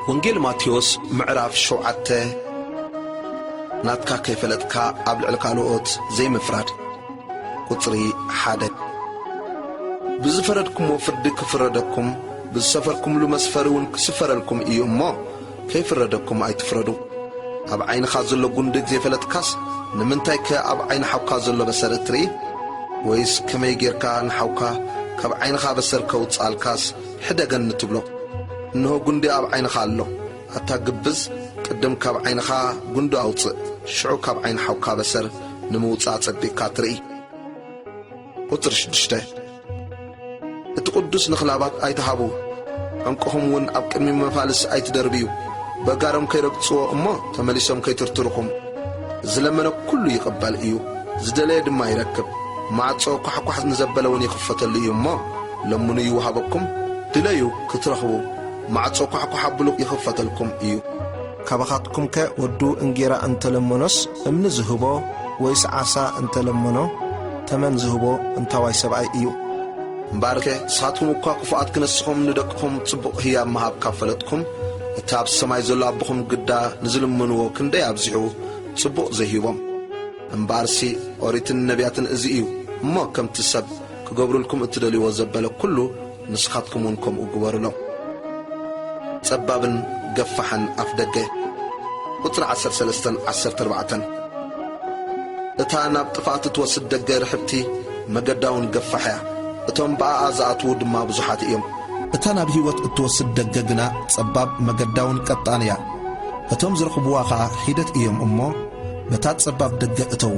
ወንጌል ማቴዎስ ምዕራፍ ሸውዓተ። ናትካ ከይፈለጥካ ኣብ ልዕሊ ካልኦት ዘይምፍራድ። ቁጽሪ ሓደ። ብዝፈረድኩምዎ ፍርዲ ክፍረደኩም፣ ብዝሰፈርኩምሉ መስፈሪ እውን ክስፈረልኩም እዩ እሞ፣ ከይፍረደኩም ኣይትፍረዱ። ኣብ ዓይንኻ ዘሎ ጉንዲ ዘይፈለጥካስ፣ ንምንታይከ ኣብ ዓይኒ ሓውካ ዘሎ በሰር እትርኢ? ወይስ ከመይ ጌርካ ንሓውካ ካብ ዓይንኻ በሰር ከውጽኣልካስ ሕደገኒ ትብሎ? እንሆ ጉንዲ ኣብ ዓይንኻ ኣሎ። ኣታ ግብዝ፣ ቅድም ካብ ዓይንኻ ጉንዲ ኣውጽእ፣ ሽዑ ካብ ዓይኒ ሓውካ በሰር ንምውጻእ ኣጸቢቕካ ትርኢ። ቁጽሪ ሽዱሽተ። እቲ ቅዱስ ንኽላባት ኣይትሃቡ፣ ዕንቅኹም እውን ኣብ ቅድሚ መፋልስ ኣይትደርብዩ። በጋሮም ከይረግጽዎ እሞ ተመሊሶም ከይትርትርኹም። ዝለመነ ኩሉ ይቕበል እዩ፣ ዝደለየ ድማ ይረክብ። ማዕጾ ኳሕኳሕ ንዘበለ እውን ይኽፈተሉ እዩ እሞ፣ ለምኑ ይወሃበኩም፣ ድለዩ ክትረኽቡ፣ ማዕጾ ኳሕኳሕ ኣብሉ ይኽፈተልኩም እዩ። ካባኻትኩምከ ወዱ እንጌራ እንተለመኖስ እምኒ ዝህቦ፣ ወይስ ዓሳ እንተለመኖ ተመን ዝህቦ እንታዋይ ሰብኣይ እዩ? እምበኣርከ ንስኻትኩም እኳ ክፉኣት ክነስኹም ንደቅኹም ጽቡቕ ህያብ ምሃብ ካብ ፈለጥኩም፣ እቲ ኣብ ሰማይ ዘሎ ኣቦኹም ግዳ ንዝልምንዎ ክንደይ ኣብዚሑ ጽቡቕ ዘይህቦም። እምበኣርሲ ኦሪትን ነቢያትን እዚ እዩ እሞ፣ ከምቲ ሰብ ክገብሩልኩም እትደልይዎ ዘበለ ኩሉ ንስኻትኩም እውን ከምኡ ግበሩሎም። ጸባብን ገፋሕን ኣፍ ደገ። ቁጽሪ ዓሰርተ ሰለስተን ዓሰርተ ኣርባዕተን። እታ ናብ ጥፍኣት እትወስድ ደገ ርሕብቲ፣ መገዳ እውን ገፋሕ እያ፣ እቶም ብኣኣ ዝኣትዉ ድማ ብዙሓት እዮም። እታ ናብ ህይወት እትወስድ ደገ ግና ጸባብ፣ መገዳ እውን ቀጣን እያ፣ እቶም ዝረኽብዋ ኸኣ ሒደት እዮም እሞ፣ በታ ጸባብ ደገ እተዉ።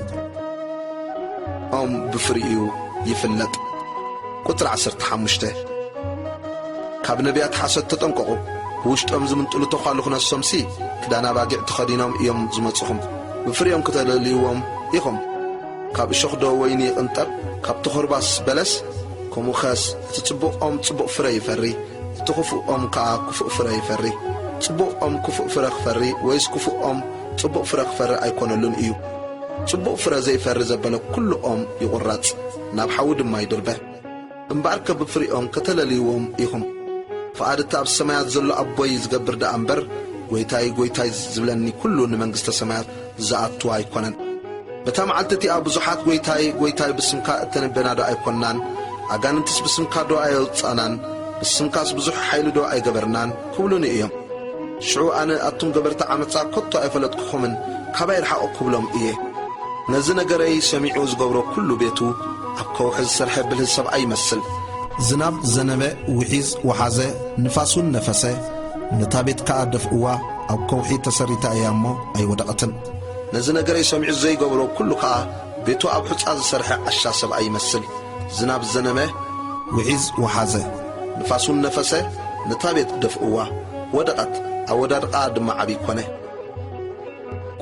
ኦም ብፍሪኡ ይፍለጥ። ቁጽሪ ዓሰርተ ሓሙሽተ። ካብ ነቢያት ሓሶት ተጠንቀቑ። ብውሽጦም ዝምንጥሉ ተዃሉ ክነሶምሲ፣ ክዳን ኣባጊዕ ተኸዲኖም እዮም ዝመጹኹም። ብፍሪኦም ክተለልይዎም ኢኹም። ካብ እሾኽዶ ወይኒ ይቕንጠብ? ካብ ተኾርባስ በለስ? ከምኡኸስ እቲ ጽቡቕ ኦም ጽቡቕ ፍረ ይፈሪ፣ እቲ ክፉእ ኦም ከኣ ክፉእ ፍረ ይፈሪ። ጽቡቕ ኦም ክፉእ ፍረ ክፈሪ፣ ወይስ ክፉእ ኦም ጽቡቕ ፍረ ክፈሪ ኣይኮነሉን እዩ። ጽቡቕ ፍረ ዘይፈሪ ዘበለ ኩሉ ኦም ይቑረጽ፣ ናብ ሓዊ ድማ ይድርበ። እምበኣርከ ብፍሪኦም ከተለልይዎም ኢኹም። ፍቓድ እቲ ኣብ ሰማያት ዘሎ ኣቦይ ዝገብር ደኣ እምበር፣ ጐይታይ፣ ጐይታይ ዝብለኒ ኩሉ ንመንግስተ ሰማያት ዝኣቱ ኣይኮነን። በታ መዓልቲ እቲኣ ብዙሓት ጐይታይ፣ ጐይታይ ብስምካ እተነበናዶ ኣይኮናን? ኣጋንንትስ ብስምካዶ ኣየውጻእናን? ብስምካስ ብዙሕ ሓይሊዶ ኣይገበርናን? ክብሉኒ እዮም። ሽዑ ኣነ ኣቱም ገበርቲ ዓመጻ ከቶ ኣይፈለጥኩኹምን፣ ካባይ ርሓቑ ክብሎም እየ። ነዚ ነገረይ ሰሚዑ ዝገብሮ ኩሉ ቤቱ ኣብ ከውሒ ዝሰርሐ ብልህ ሰብኣይ ይመስል። ዝናብ ዘነበ፣ ውሒዝ ወሓዘ፣ ንፋስ እውን ነፈሰ፣ ነታ ቤት ከኣ ደፍእዋ፣ ኣብ ከውሒ ተሰሪታ እያ እሞ ኣይወደቐትን። ነዚ ነገረይ ሰሚዑ ዘይገብሮ ኩሉ ከኣ ቤቱ ኣብ ሑጻ ዝሰርሐ ዓሻ ሰብኣይ ይመስል። ዝናብ ዘነመ፣ ውሒዝ ወሓዘ፣ ንፋስ እውን ነፈሰ፣ ነታ ቤት ደፍእዋ፣ ወደቐት፣ ኣወዳድቓ ድማ ዓብዪ ኮነ።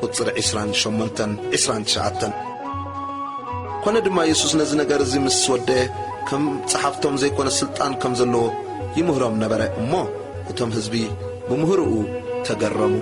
ቁጽሪ ዒስራን ሸሞንተን ዒስራን ትሽዓተን። ኮነ ድማ የሱስ ነዚ ነገር እዚ ምስ ወደአ፣ ከም ጸሓፍቶም ዘይኮነ ስልጣን ከም ዘለዎ ይምህሮም ነበረ እሞ፣ እቶም ህዝቢ ብምህሮኡ ተገረሙ።